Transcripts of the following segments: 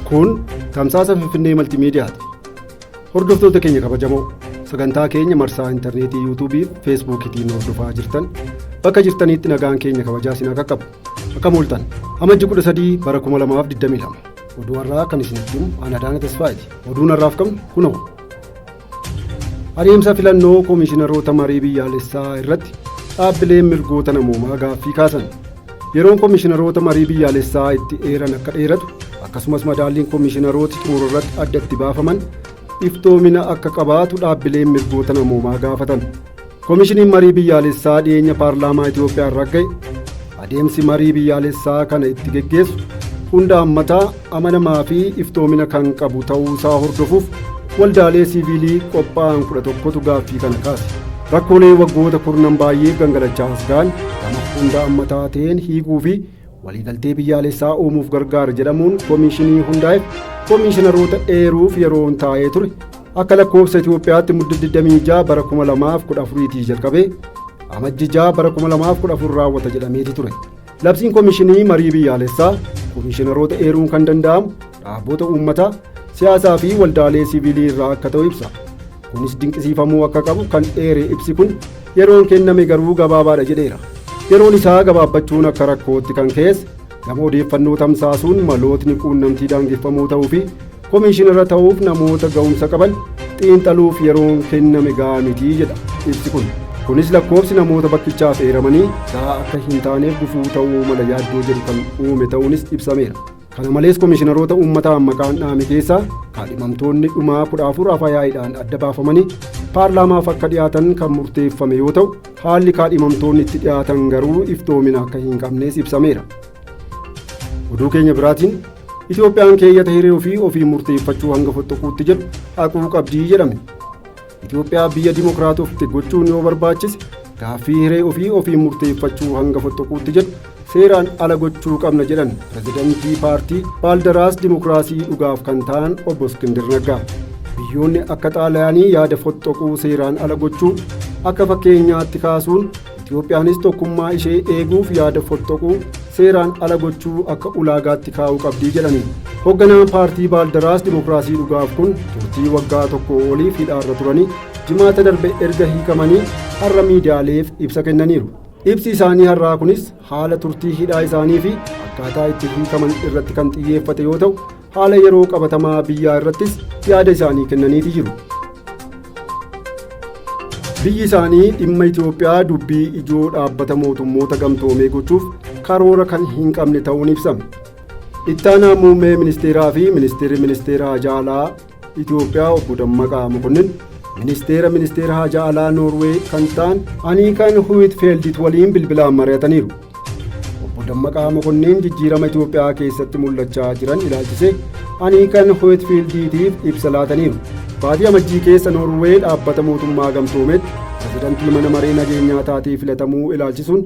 Kun tamsaasa Finfinnee Maltiimiidiyaati. Hordoftoota keenya kabajamoo, sagantaa keenya marsaa intarneetii, Yuutuubii fi Feesbuukiitiin hordofaa jirtan, bakka jirtanitti nagaan keenya kabajaa isin haa qaqqabu. Akkam ooltan? Amajji 13 bara 2022, oduu har'aa kan isinitti himu ani Adaana Tasfaayeeti. Oduun har'aaf qabnu kunoo. Adeemsa filannoo koomishinaroota marii biyyaalessaa irratti dhaabbileen mirgoota namoomaa gaaffii kaasan. Yeroon koomishinaroota marii biyyaalessaa itti eeran akka dheeratu, akkasumas madaalliin koomishinarooti xumura irratti adda itti baafaman iftoomina akka qabaatu dhaabbileen mirgoota namoomaa gaafatan. Koomishiniin marii biyyaalessaa dhiyeenya paarlaamaa Itoophiyaa ragga'e adeemsi marii biyyaalessaa kana itti geggeessu hunda hammataa, amanamaa fi iftoomina kan qabu ta'uu isaa hordofuuf waldaalee siiviilii qophaa'an 11tu gaaffii kana kaase. Rakkoolee waggoota kurnan baay'eef gangalachaa as ga'an gama hunda hammataa ta'een hiikuu fi waliigaltee biyyaalessaa uumuuf gargaara jedhamuun koomishinii hundaa'eef koomishinaroota eeruuf yeroon taa'ee ture akka lakkoofsa Itoophiyaatti Mudde 26 bara 2014 jalqabee Amajji 6 bara 2014 raawwata jedhameeti ture. Labsiin koomishinii marii biyyaalessaa koomishinaroota eeruun kan danda'amu dhaabbota uummataa, siyaasaa fi waldaalee siivilii irraa akka ta'u ibsa. Kunis dinqisiifamuu akka qabu kan eere ibsi kun, yeroon kenname garuu gabaabaadha jedheera. Yeroon isaa gabaabbachuun akka rakkootti kan keessa gama odeeffannoo tamsaasuun malootni quunnamtii daangeffamoo ta'uu fi koomishinara ta'uuf namoota ga'umsa qaban xiinxaluuf yeroon kenname gahaa miti jedha ibsi kun. Kunis lakkoofsi namoota bakkichaaf eeramanii gahaa akka hin taaneef gufuu ta'uu mala yaaddoo jedhu kan uume ta'uunis ibsameera. Kana malees, koomishinaroota uummataan maqaan dhahame keessaa kaadhimamtoonni dhumaa 14 afayaa'iidhaan adda baafamanii paarlaamaaf akka dhiyaatan kan murteeffame yoo ta'u, haalli kaadhimamtoonni itti dhiyaatan garuu iftoomina akka hin qabnes ibsameera. Oduu keenya biraatiin, Itoophiyaan keeyyata hiree ofii ofii murteeffachuu hanga fottoquutti jedhu haquu qabdii jedhame. Itoophiyaa biyya dimokiraatofte gochuun yoo barbaachise, gaaffii hiree ofii ofii murteeffachuu hanga fottoquutti jedhu seeraan ala gochuu qabna jedhan pirezidantii paartii Baaldaraas Dimokiraasii Dhugaaf kan ta'an obbo Iskindir Naggaa. Biyyoonni akka Xaaliyaanii yaada fottoquu seeraan ala gochuu akka fakkeenyaatti kaasuun, Itoophiyaanis tokkummaa ishee eeguuf yaada fottoquu seeraan ala gochuu akka ulaagaatti kaa'uu qabdii jedhani. Hoogganaan paartii Baaldaraas Dimokiraasii Dhugaaf kun turtii waggaa 1 oliif hidhaarra turanii Jimaata darbe erga hiikamanii har'a miidiyaaleef ibsa kennaniiru. Ibsi isaanii har'aa kunis haala turtii hidhaa isaanii fi akkaataa itti hiikaman irratti kan xiyyeeffate yoo ta'u, haala yeroo qabatamaa biyyaa irrattis yaada isaanii kennaniiti jiru. Biyyi isaanii dhimma Itoophiyaa dubbii ijoo dhaabbata mootummoota gamtoomee gochuuf karoora kan hin qabne ta'uun ibsame. Ittaanaa muummee ministeeraa fi ministeerri ministeera haajaa alaa Itoophiyaa obbo Dammaqaa Mokonnin ministeera ministeera haajaa alaa Noorwee kan ta'an Aniikan Huwitfeldit waliin bilbilaan mari'ataniiru. Obbo Dammaqaa Mokonnin jijjiirama Itoophiyaa keessatti mul'achaa jiran ilaalchisee Aniikan Huwitfelditiif ibsa laataniiru. Baatii Amajjii keessa Noorwee dhaabbata mootummaa gamtoometti pirezidantii mana maree nageenyaa taatee filatamuu ilaalchisuun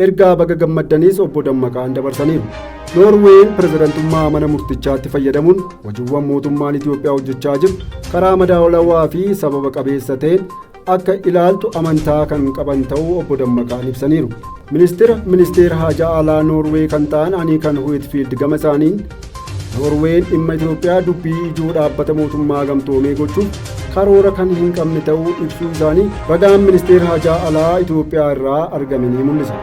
ergaa baga gammaddaniis obbo Dammaqaan dabarsaniiru. Noorween pirezidantummaa mana murtichaatti fayyadamuun hojiiwwan mootummaan Itoophiyaa hojjechaa jiru karaa madaalawaa fi sababa qabeessa ta'een akka ilaaltu amantaa kan qaban ta'uu obbo Dammaqaan ibsaniiru. Ministeera ministeera haajaa alaa Noorwee kan ta'an Aniikan Huwitfiild gama isaaniin, Noorween dhimma Itoophiyaa dubbii ijoo dhaabbata mootummaa gamtoomee gochuuf karoora kan hin qabne ta'uu ibsuu isaanii ragaan ministeera haajaa alaa Itoophiyaa irraa argame ni mul'isa.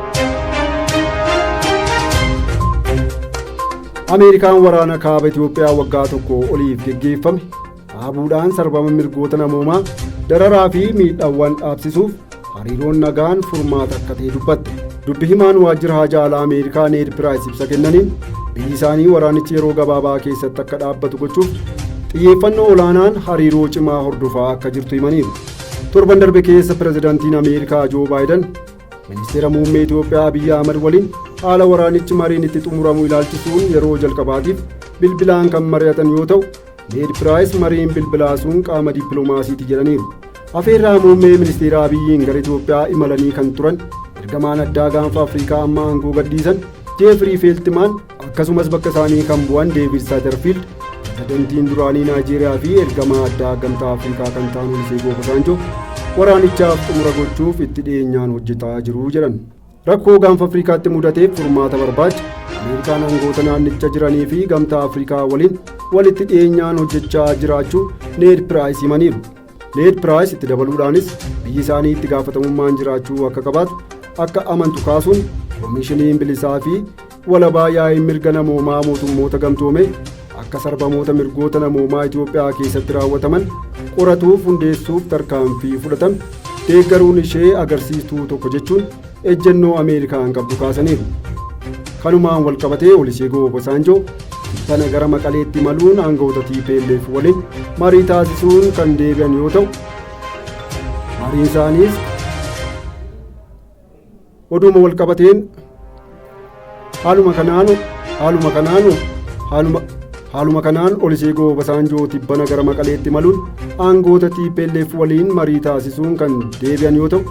Ameerikaan waraana kaaba Itoophiyaa waggaa 1 oliif geggeeffame dhaabuudhaan sarbama mirgoota namoomaa, dararaa fi miidhaawwan dhaabsisuuf hariiroon nagaan furmaata akka ta'e dubbatte. Dubbi himaan waajjira haajaa alaa Ameerikaa Need Piraayis ibsa kennaniin, biyyi isaanii waraanichi yeroo gabaabaa keessatti akka dhaabbatu gochuuf xiyyeeffannoo olaanaan hariiroo cimaa hordofaa akka jirtu himaniiru. Torban darbe keessa pirezidaantiin Ameerikaa Joo Baayiden ministeera muummee Itoophiyaa Abiyyi Ahmad waliin haala waraanichi mariin itti xumuramu ilaalchisuun yeroo jalqabaatiif bilbilaan kan mari'atan yoo ta'u, Need Piraayis mariin bilbilaa sun qaama dippiloomaasiiti jedhaniiru. Afeerraa muummee ministeera Abiyyiin gara Itoophiyaa imalanii kan turan ergamaan addaa gaanfa Afrikaa amma aangoo gadhiisan Jeefrii Feeltimaan, akkasumas bakka isaanii kan bu'an Deevid Saaterfiild, pirezidantiin duraanii Naayijeeriyaa fi ergamaa addaa gamtaa Afrikaa kan ta'an Oluseegun Obasanjo waraanichaaf xumura gochuuf itti dhiyeenyaan hojjetaa jiru jedhan. Rakkoo gaanfa Afrikaatti mudateef furmaata barbaacha Ameerikaan aangoota naannicha jiranii fi Gamtaa Afrikaa waliin walitti dhiyeenyaan hojjechaa jiraachuu Need Piraayis himaniiru. Need Piraayis itti dabaluudhaanis biyyi isaanii itti gaafatamummaan jiraachuu akka qabaatu akka amantu kaasuun, koomishiniin bilisaa fi walabaa yaa'iin mirga namoomaa mootummoota gamtoome akka sarbamoota mirgoota namoomaa Itoophiyaa keessatti raawwataman qoratuuf hundeessuuf tarkaanfii fudhatame deeggaruun ishee agarsiistuu tokko jechuun ejjennoo Ameerikaan qabdu kaasaniiru. Kanumaan walqabatee Olusegun Obasanjoo tibbana gara Maqaleetti imaluun aangawoota TPLF waliin marii taasisuun kan deebi'an yoo ta'u, mariin isaaniis oduuma walqabateen haaluma kanaan Olusegun Obasanjoo tibbana gara Maqaleetti imaluun aangoota TPLF waliin marii taasisuun kan deebi'an yoo ta'u,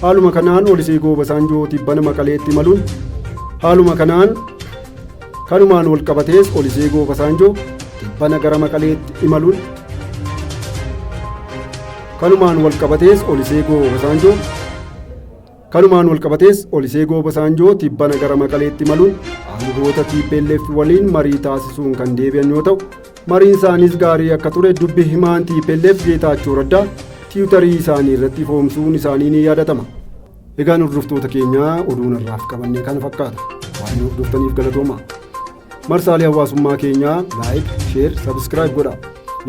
haaluma kanaan Olusegun Obasanjoo tibbana Maqaleetti imaluun haaluma kanaan kanumaan walqabatees Olusegun Obasanjoo tibbana gara Maqaleetti imaluun kanumaan walqabatees Olusegun Obasanjoo kanumaan walqabatees Olusegun Obasanjoo tibbana gara Maqaleetti imaluun aangoota TPLF waliin marii taasisuun kan deebi'an yoo ta'u, mariin isaaniis gaarii akka ture dubbi himaan TPLF Geetaachoo Raddaa Tiwutarii isaanii irratti ifoomsuun isaanii ni yaadatama. Egaan hordoftoota keenyaa, oduun irraaf qabannee kana fakkaata. Waan hordoftaniif galatooma. Marsaalee hawaasummaa keenyaa like, share, subscribe godha.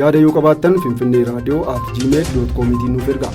Yaada yoo qabaattan finfinneeradio@gmail.comiitiin nuuf ergaa.